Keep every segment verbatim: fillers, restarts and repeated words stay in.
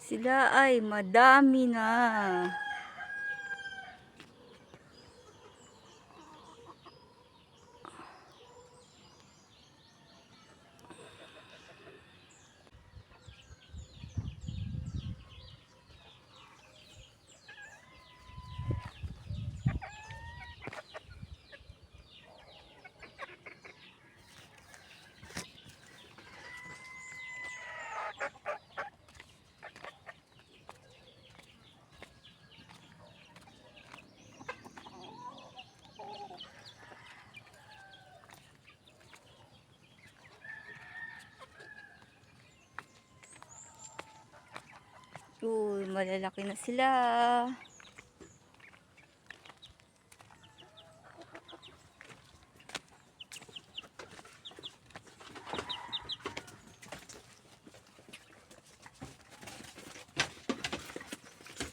Sila ay madami na. Uy, malalaki na sila.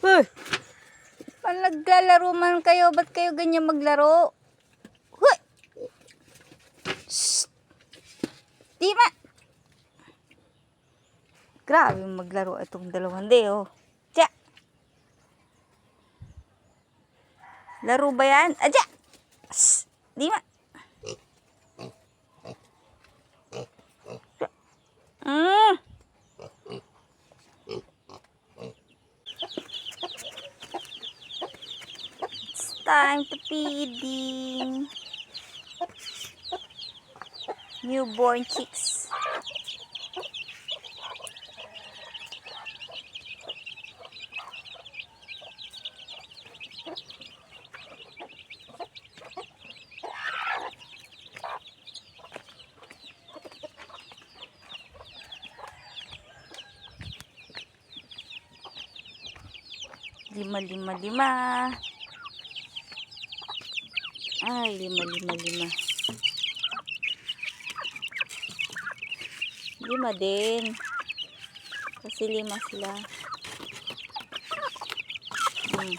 Hoy! Pan naglalaro man kayo, ba't kayo ganyan maglaro? Hoy! Shh! Di ma-, Grabe maglaro itong dalawang di, oh. Tiya! Laro ba yan? Adya! Shh! Di ma-, mm. It's time to feeding. Newborn chicks. Lima, lima, lima. Ay, lima, lima, lima. Lima din. Kasi lima sila. Hmm.